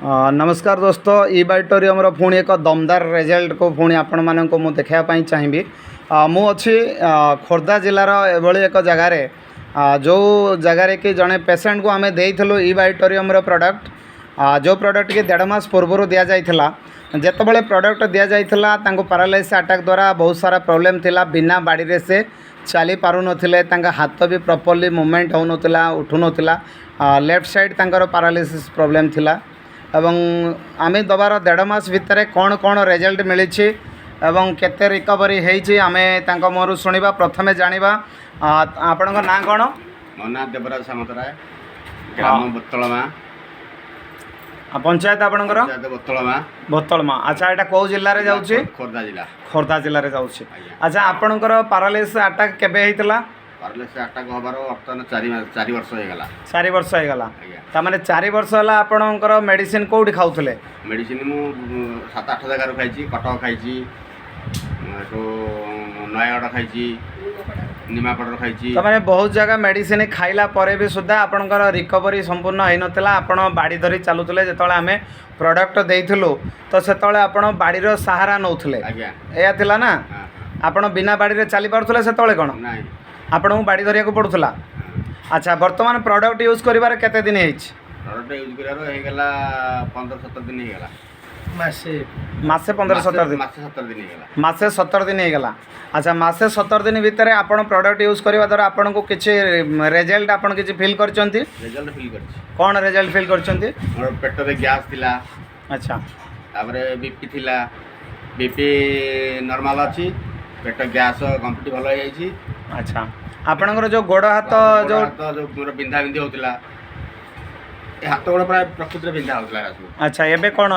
ନମସ୍କାର ଦୋସ୍ତ, ଇ ବାଇଟୋରିୟମର ପୁଣି ଏକ ଦମଦାର ରେଜଲ୍ଟକୁ ପୁଣି ଆପଣମାନଙ୍କୁ ମୁଁ ଦେଖାଇବା ପାଇଁ ଚାହିଁବି। ମୁଁ ଅଛି ଖୋର୍ଦ୍ଧା ଜିଲ୍ଲାର ଏଭଳି ଏକ ଜାଗାରେ, ଯେଉଁ ଜାଗାରେ କି ଜଣେ ପେସେଣ୍ଟକୁ ଆମେ ଦେଇଥିଲୁ ଇ ବାଇଟୋରିୟମର ପ୍ରଡ଼କ୍ଟ, ଯେଉଁ ପ୍ରଡ଼କ୍ଟ କି ଦେଢ଼ ମାସ ପୂର୍ବରୁ ଦିଆଯାଇଥିଲା। ଯେତେବେଳେ ପ୍ରଡ଼କ୍ଟ ଦିଆଯାଇଥିଲା, ତାଙ୍କୁ ପାରାଲାଇସିସ୍ ଆଟାକ୍ ଦ୍ୱାରା ବହୁତ ସାରା ପ୍ରୋବ୍ଲେମ୍ ଥିଲା। ବିନା ବାଡ଼ିରେ ସେ ଚାଲି ପାରୁନଥିଲେ, ତାଙ୍କ ହାତ ବି ପ୍ରପରଲି ମୁଭମେଣ୍ଟ ହେଉନଥିଲା, ଉଠୁନଥିଲା। ଲେଫ୍ଟ ସାଇଡ଼୍ ତାଙ୍କର ପାରାଲିସିସ୍ ପ୍ରୋବ୍ଲେମ୍ ଥିଲା ଏବଂ ଆମେ ଦେବାର ଦେଢ଼ ମାସ ଭିତରେ କ'ଣ କ'ଣ ରେଜଲ୍ଟ ମିଳିଛି ଏବଂ କେତେ ରିକଭରି ହେଇଛି, ଆମେ ତାଙ୍କ ମୁହଁରୁ ଶୁଣିବା। ପ୍ରଥମେ ଜାଣିବା, ଆପଣଙ୍କ ନାଁ କ'ଣ? ମୋ ନାଁ ଦେବରାଜ ସାମନ୍ତରାୟ, ଗ୍ରାମ ବୋତଳମା। ଆଉ ପଞ୍ଚାୟତ ଆପଣଙ୍କର? ପଞ୍ଚାୟତ ବୋତଳମା। ବୋତଳମା। ଆଚ୍ଛା, ଏଇଟା କେଉଁ ଜିଲ୍ଲାରେ ଯାଉଛି? ଖୋର୍ଦ୍ଧା ଜିଲ୍ଲା। ଖୋର୍ଦ୍ଧା ଜିଲ୍ଲାରେ ଯାଉଛି। ଆଜ୍ଞା। ଆଚ୍ଛା, ଆପଣଙ୍କର ପାରାଲିସିସ୍ ଆଟାକ୍ କେବେ ହେଇଥିଲା? ପାରାଲିସିସ୍ ଆଟାକ୍ ହେବାର ବର୍ତ୍ତମାନ 4 ମାସ, 4 ବର୍ଷ ହେଇଗଲା। 4 ବର୍ଷ ହେଇଗଲା। ଆଜ୍ଞା। ତାମାନେ 4 ବର୍ଷ ହେଲା ଆପଣଙ୍କର ମେଡ଼ିସିନ କେଉଁଠି ଖାଉଥିଲେ? ମେଡ଼ିସିନ ମୁଁ ସାତ ଆଠ ଜାଗାରୁ ଖାଇଛି। କଟକ ଖାଇଛି, ଏଠୁ ନୟାଗଡ଼ ଖାଇଛି, ନିମାପଡ଼ାରୁ ଖାଇଛି। ତାମାନେ ବହୁତ ଜାଗା ମେଡ଼ିସିନ ଖାଇଲା ପରେ ବି ସୁଦ୍ଧା ଆପଣଙ୍କର ରିକଭରି ସମ୍ପୂର୍ଣ୍ଣ ହେଇନଥିଲା। ଆପଣ ବାଡ଼ି ଧରି ଚାଲୁଥିଲେ। ଯେତେବେଳେ ଆମେ ପ୍ରଡ଼କ୍ଟ ଦେଇଥିଲୁ, ତ ସେତେବେଳେ ଆପଣ ବାଡ଼ିର ସାହାରା ନେଉଥିଲେ। ଆଜ୍ଞା। ଏଇଆ ଥିଲା ନା? ହଁ। ଆପଣ ବିନା ବାଡ଼ିରେ ଚାଲି ପାରୁଥିଲେ ସେତେବେଳେ କ'ଣ? ନାଇଁ। ଆପଣଙ୍କୁ ବାଡ଼ି ଧରିବାକୁ ପଡ଼ୁଥିଲା। ଆଚ୍ଛା, ବର୍ତ୍ତମାନ ପ୍ରଡ଼କ୍ଟ ୟୁଜ୍ କରିବାର କେତେ ଦିନ ହେଇଛି? ପ୍ରଡ଼କ୍ଟ ୟୁଜ୍ କରିବାର ହେଇଗଲା 15-17 ଦିନ ହେଇଗଲା। ମାସେ। ମାସେ 15-17 ଦିନ। ମାସେ 17 ଦିନ ହେଇଗଲା। ମାସେ 17 ଦିନ ହେଇଗଲା। ଆଚ୍ଛା, ମାସେ 17 ଦିନ ଭିତରେ ଆପଣ ପ୍ରଡ଼କ୍ଟ ୟୁଜ୍ କରିବା ଦ୍ୱାରା ଆପଣଙ୍କୁ କିଛି ରେଜଲ୍ଟ ଆପଣ କିଛି ଫିଲ୍ କରିଛନ୍ତି? ରେଜଲ୍ଟ ଫିଲ୍ କରିଛି। କ'ଣ ରେଜଲ୍ଟ ଫିଲ୍ କରିଛନ୍ତି? ମୋର ପେଟରେ ଗ୍ୟାସ୍ ଥିଲା। ତାପରେ ବିପି ଥିଲା। ବିପି ନର୍ମାଲ୍ ଅଛି। ପେଟ ଗ୍ୟାସ୍ କମ୍ପ୍ଲିଟ୍ ଭଲ ହେଇଯାଇଛି। ଆଚ୍ଛା, ଆପଣଙ୍କର ଯେଉଁ ଗୋଡ଼ ହାତ ଗୋଡ଼ ଯେଉଁ ହାତ ଯେଉଁ ମୋର ବିନ୍ଧା ବିନ୍ଧି ହେଉଥିଲା, ଏ ହାତ ଗୋଡ଼ ପ୍ରାୟ ପ୍ରକୃତିରେ ବିନ୍ଧା ହେଉଥିଲା ଏରା ସବୁ। ଆଚ୍ଛା, ଏବେ କ'ଣ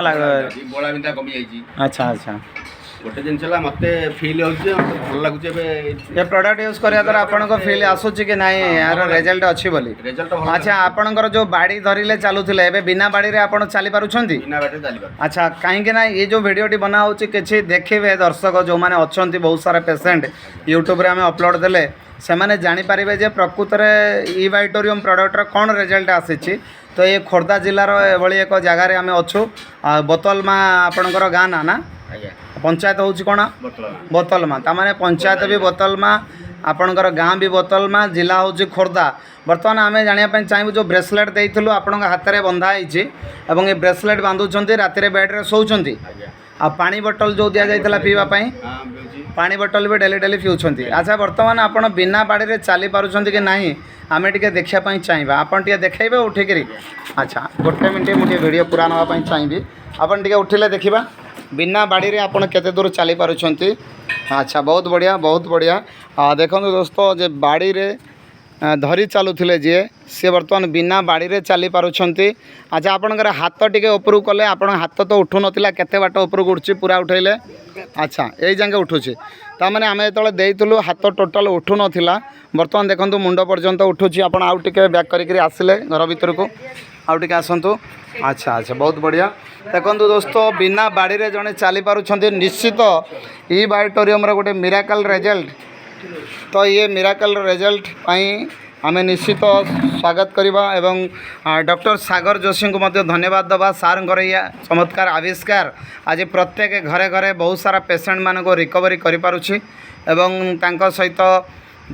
ଗୋଳା ବିନ୍ଧା କମିଯାଇଛି। ଆଚ୍ଛା ଆଚ୍ଛା ଗୋଟେ ଜିନିଷ ହେଲା, ମୋତେ ଫିଲ୍ ହେଉଛି ଯେ ମୋତେ ଭଲ ଲାଗୁଛି ଏବେ। ଏ ପ୍ରଡ଼କ୍ଟ ୟୁଜ୍ କରିବା ଦ୍ୱାରା ଆପଣଙ୍କ ଫିଲ୍ ଆସୁଛି କି ନାହିଁ, ଏହାର ରେଜଲ୍ଟ ଅଛି ବୋଲି? ରେଜଲ୍ଟ ଭଲ। ଆଚ୍ଛା, ଆପଣଙ୍କର ଯେଉଁ ବାଡ଼ି ଧରିଲେ ଚାଲୁଥିଲେ, ଏବେ ବିନା ବାଡ଼ିରେ ଆପଣ ଚାଲି ପାରୁଛନ୍ତି? ବିନା ବାଡ଼ିରେ ଚାଲିପାରୁଛି। ଆଚ୍ଛା, କାହିଁକି ନା ଏ ଯେଉଁ ଭିଡ଼ିଓଟି ବନା ହେଉଛି, କିଛି ଦେଖିବେ ଦର୍ଶକ ଯେଉଁମାନେ ଅଛନ୍ତି, ବହୁତ ସାରା ପେସେଣ୍ଟ, ୟୁଟ୍ୟୁବରେ ଆମେ ଅପଲୋଡ଼ ଦେଲେ ସେମାନେ ଜାଣିପାରିବେ ଯେ ପ୍ରକୃତରେ ଇ ବାଇଟୋରିୟମ୍ ପ୍ରଡ଼କ୍ଟର କ'ଣ ରେଜଲ୍ଟ ଆସିଛି। ତ ଏ ଖୋର୍ଦ୍ଧା ଜିଲ୍ଲାର ଏଭଳି ଏକ ଜାଗାରେ ଆମେ ଅଛୁ। ଆଉ ବୋତଲମା ଆପଣଙ୍କର ଗାଁ ନା ନା? ଆଜ୍ଞା। ପଞ୍ଚାୟତ ହେଉଛି କ'ଣ? ବୋତଲମା। ବୋତଲମା। ତାମାନେ ପଞ୍ଚାୟତ ବି ବୋତଲମା, ଆପଣଙ୍କର ଗାଁ ବି ବୋତଲମା, ଜିଲ୍ଲା ହେଉଛି ଖୋର୍ଦ୍ଧା। ବର୍ତ୍ତମାନ ଆମେ ଜାଣିବା ପାଇଁ ଚାହିଁବୁ, ଯେଉଁ ବ୍ରେସଲେଟ୍ ଦେଇଥିଲୁ ଆପଣଙ୍କ ହାତରେ ବନ୍ଧା ହେଇଛି ଏବଂ ଏ ବ୍ରେସଲେଟ୍ ବାନ୍ଧୁଛନ୍ତି, ରାତିରେ ବେଡ଼୍ରେ ଶୋଉଛନ୍ତି? ଆଜ୍ଞା। ଆଉ ପାଣି ବୋଟଲ ଯେଉଁ ଦିଆଯାଇଥିଲା ପିଇବା ପାଇଁ? ହଁ, ପିଉଛି। ପାଣି ବୋଟଲ ବି ଡେଲି ଡେଲି ପିଉଛନ୍ତି। ଆଚ୍ଛା, ବର୍ତ୍ତମାନ ଆପଣ ବିନା ବାଡ଼ିରେ ଚାଲି ପାରୁଛନ୍ତି କି ନାହିଁ, ଆମେ ଟିକେ ଦେଖିବା ପାଇଁ ଚାହିଁବା। ଆପଣ ଟିକେ ଦେଖେଇବେ ଉଠିକିରି? ଆଚ୍ଛା, ଗୋଟେ ମିନିଟ୍, ମୁଁ ଟିକେ ଭିଡ଼ିଓ ପୁରା ନେବା ପାଇଁ ଚାହିଁବି। ଆପଣ ଟିକେ ଉଠିଲେ ଦେଖିବା ବିନା ବାଡ଼ିରେ ଆପଣ କେତେ ଦୂର ଚାଲି ପାରୁଛନ୍ତି। ଆଚ୍ଛା, ବହୁତ ବଢ଼ିଆ, ବହୁତ ବଢ଼ିଆ। ଦେଖନ୍ତୁ ଦୋସ୍ତ, ଯେ ବାଡ଼ିରେ ଧରି ଚାଲୁଥିଲେ ଯିଏ, ସିଏ ବର୍ତ୍ତମାନ ବିନା ବାଡ଼ିରେ ଚାଲି ପାରୁଛନ୍ତି। ଆଚ୍ଛା, ଆପଣଙ୍କର ହାତ ଟିକେ ଉପରକୁ କଲେ, ଆପଣଙ୍କ ହାତ ତ ଉଠୁନଥିଲା, କେତେ ବାଟ ଉପରକୁ ଉଠୁଛି? ପୁରା ଉଠେଇଲେ। ଆଚ୍ଛା, ଏଇ ଯାକେ ଉଠୁଛି। ତାମାନେ ଆମେ ଯେତେବେଳେ ଦେଇଥିଲୁ, ହାତ ଟୋଟାଲ୍ ଉଠୁନଥିଲା। ବର୍ତ୍ତମାନ ଦେଖନ୍ତୁ, ମୁଣ୍ଡ ପର୍ଯ୍ୟନ୍ତ ଉଠୁଛି। ଆପଣ ଆଉ ଟିକେ ବ୍ୟାକ୍ କରିକିରି ଆସିଲେ ଘର ଭିତରକୁ, ଆଉ ଟିକେ ଆସନ୍ତୁ। ଆଚ୍ଛା, ବହୁତ ବଢ଼ିଆ। ଦେଖନ୍ତୁ ଦୋସ୍ତ, ବିନା ବାଡ଼ିରେ ଜଣେ ଚାଲି ପାରୁଛନ୍ତି। ନିଶ୍ଚିତ ଇ ବାୟୋଟୋରିୟମର ଗୋଟେ ମିରାକଲ୍ ରେଜଲ୍ଟ। ତ ଇଏ ମିରାକଲ୍ ରେଜଲ୍ଟ ପାଇଁ ଆମେ ନିଶ୍ଚିତ ସ୍ୱାଗତ କରିବା ଏବଂ ଡକ୍ଟର ସାଗର ଯୋଶୀଙ୍କୁ ମଧ୍ୟ ଧନ୍ୟବାଦ ଦେବା। ସାର୍ଙ୍କର ଇଏ ଚମତ୍କାର ଆବିଷ୍କାର ଆଜି ପ୍ରତ୍ୟେକ ଘରେ ଘରେ ବହୁତ ସାରା ପେସେଣ୍ଟମାନଙ୍କୁ ରିକଭରି କରିପାରୁଛି ଏବଂ ତାଙ୍କ ସହିତ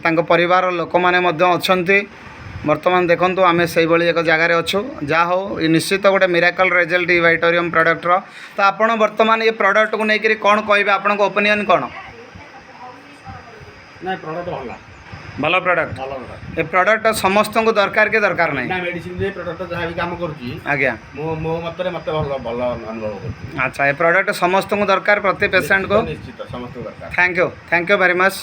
ତାଙ୍କ ପରିବାର ଲୋକମାନେ ମଧ୍ୟ ଅଛନ୍ତି। ବର୍ତ୍ତମାନ ଦେଖନ୍ତୁ, ଆମେ ସେଇଭଳି ଏକ ଜାଗାରେ ଅଛୁ। ଯାହା ହଉ, ଏ ନିଶ୍ଚିତ ଗୋଟେ ମିରାକଲ୍ ରେଜଲ୍ଟ ଇ ବାଇଟୋରିୟମ୍ ପ୍ରଡ଼କ୍ଟର। ତ ଆପଣ ବର୍ତ୍ତମାନ ଏ ପ୍ରଡ଼କ୍ଟକୁ ନେଇକରି କ'ଣ କହିବେ? ଆପଣଙ୍କ ଓପିନିଅନ୍ କ'ଣ? ନାଇଁ, ପ୍ରଡ଼କ୍ଟ ଭଲ। ଭଲ ପ୍ରଡ଼କ୍ଟ? ଭଲ ପ୍ରଡ଼କ୍ଟ। ଏ ପ୍ରଡ଼କ୍ଟ ସମସ୍ତଙ୍କୁ ଦରକାର କି ଦରକାର ନାହିଁ? ନା, ମେଡ଼ିସିନ ଯେ ପ୍ରଡ଼କ୍ଟ ଯାହା ବି କାମ କରୁଛି, ମୁଁ ମୋ ମତରେ ମୋତେ ଭଲ ଭଲ ଅନୁଭବ କରୁଛି। ଆଚ୍ଛା, ଏ ପ୍ରଡ଼କ୍ଟ ସମସ୍ତଙ୍କୁ ଦରକାର, ପ୍ରତି ପେସେଣ୍ଟକୁ? ନିଶ୍ଚିତ, ସମସ୍ତଙ୍କୁ ଦରକାର। Thank you, thank you very much.